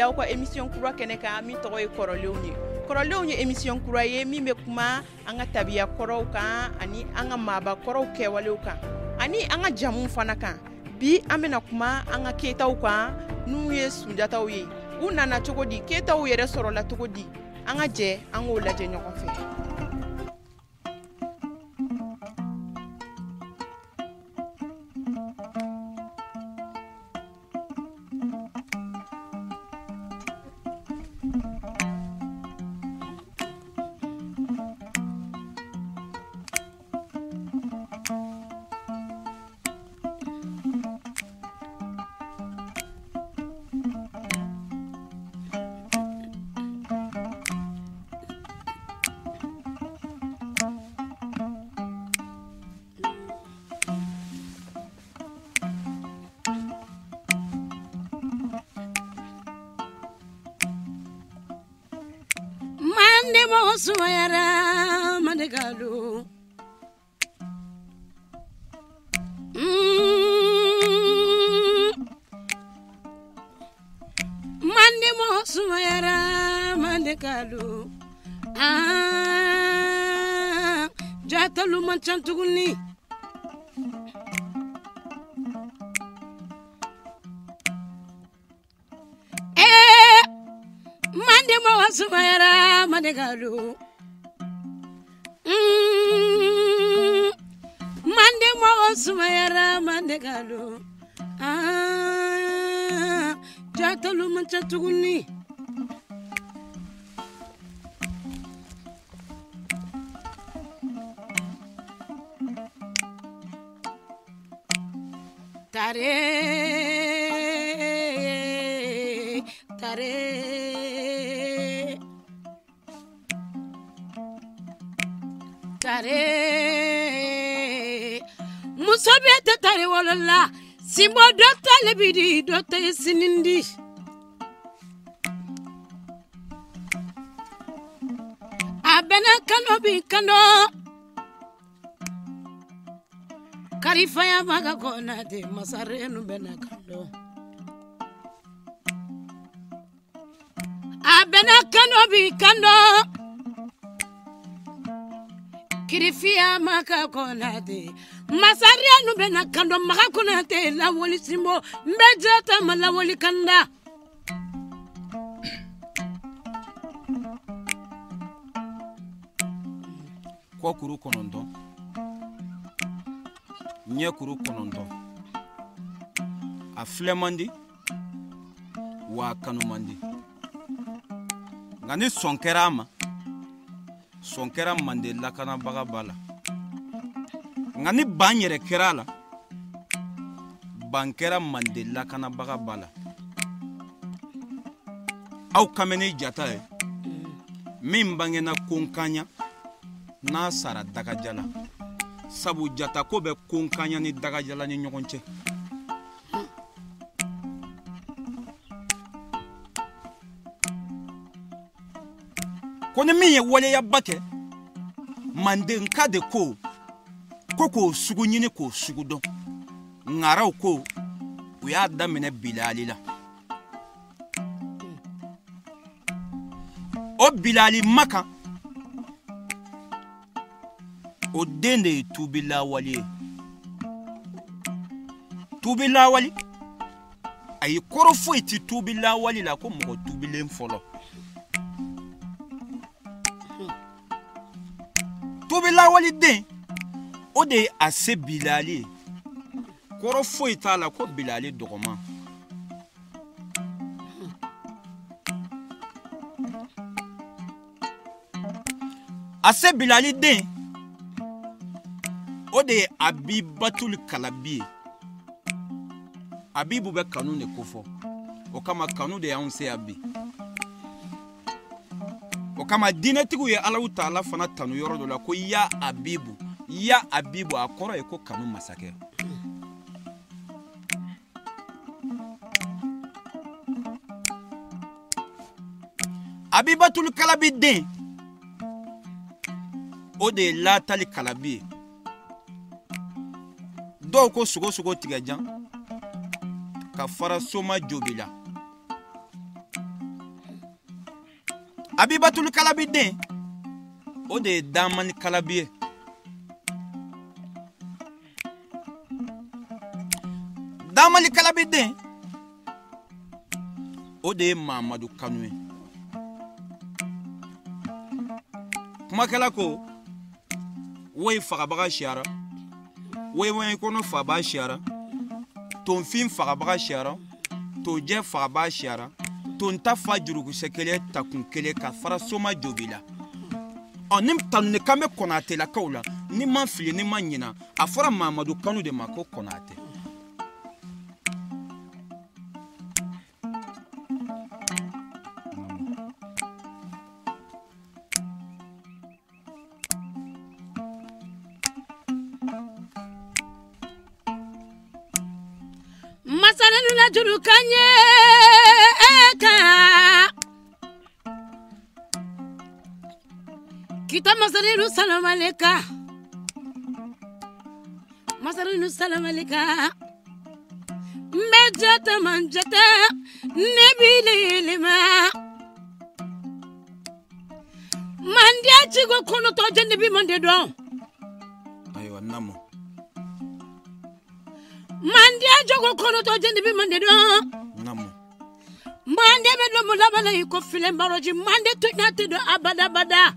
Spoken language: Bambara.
bisimila aw ka émission kura kɛnɛ kan min tɔgɔ ye kɔrɔlenw ye. Kɔrɔlenw ye émission kura ye min bɛ kuma an ka tabiya kɔrɔw kan ani an ka maaba kɔrɔw kɛwalew kan ani an ka jamuw fana kan. Bi an bɛna kuma an ka keyitaw kan n'u ye sunjataw ye. U nana cogo di, keyitaw yɛrɛ sɔrɔla cogo di, an ka jɛ an k'o lajɛ ɲɔgɔn fɛ. Sumayara mandekalu mande mo sumayara mandekalu ah jatalu man chantuguni eh mande mo sumayara mandekalu mande mo sumayara mandekalu ah jatalu man chatuguni tare tare tare muso bɛ tɛ tare wolola sinbo dɔ tale bi di dɔ tɛ sinindi a bɛnna kano bi kano karifaya maga kɔnate masarenu bɛnna kando a bɛnna kano bi kando kirifia maka konate masarianu bena kando maka konate lawoli simbo mbejata malawoli kanda ko kuru 9 ɲɛ kuru 9 a filɛ man di wa a kanu man di nka ni sɔn kɛra a ma sɔn kɛra mande lakanabaga ba la nka ni ban yɛrɛ kɛra a la ban kɛra mande lakanabaga ba la aw kan bɛ ni jata ye min bangena konkanya n'a sara dagajala sabu jata ko bɛ konkanya ni dagajala ni ɲɔgɔn cɛ ko ni min ye waleyaba kɛ mandenka de ko k'o sugu ɲini k'o sugu dɔn ŋaraw ko u y'a daminɛ bilali la o bilali makan o den de ye tubilawali ye tubilawali ayi kɔrɔ foyi ti tubilawali la ko mɔgɔ tubilen fɔlɔ tubilawali den o de ye a se bilali ye kɔrɔ foyi t'a la ko bilali dɔgɔman a se bilali den o de ye abibatul kalabi ye abibu bɛ kanu de kofɔ o kama kanu de y'anw se yan bi o kama diinɛtigiw ye Alahu taala fana tanu yɔrɔ dɔ la ko ya abibu ya abibu a kɔrɔ ye ko kanu masakɛ abibatul kalabi den o de ye latali kalabi ye dɔw ko sogo sogo tigɛ jan ka fara soma jobi la Abibatul Kalabi den, o de ye Damani Kalabi ye. Damani Kalabi den, o de ye Mamadu Kanu ye. Kumakɛla ko woyi fagabaga siyara, woyi woyi kɔnɔ faba siyara, tonfin fagabaga siyara, tonjɛ fagaba siyara, tonta fa jurukisɛ kelen takun kelen ka fara soma jobi la. Ɔ ni tanuni kan bɛ Kɔnatelakaw la, ni ma fili ni ma ɲina, a fɔra Mamadu Kanu de ma ko Kɔnate. Masalenu la juru kan ye ka kita masalenu salamaleka, masalenu salamaleka, n bɛ jata man jata ne bi lelema mandiya cigo kɔnɔtɔ jɛnɛ bi mande dɔn. Ayiwa namo. Mandiya jogo kɔnɔtɔ jɛnɛ bi mande dɔn. Namo. Mande bɛ dɔn mun laban la i ko filen baroji, mande tun tɛ dɔn abadabada.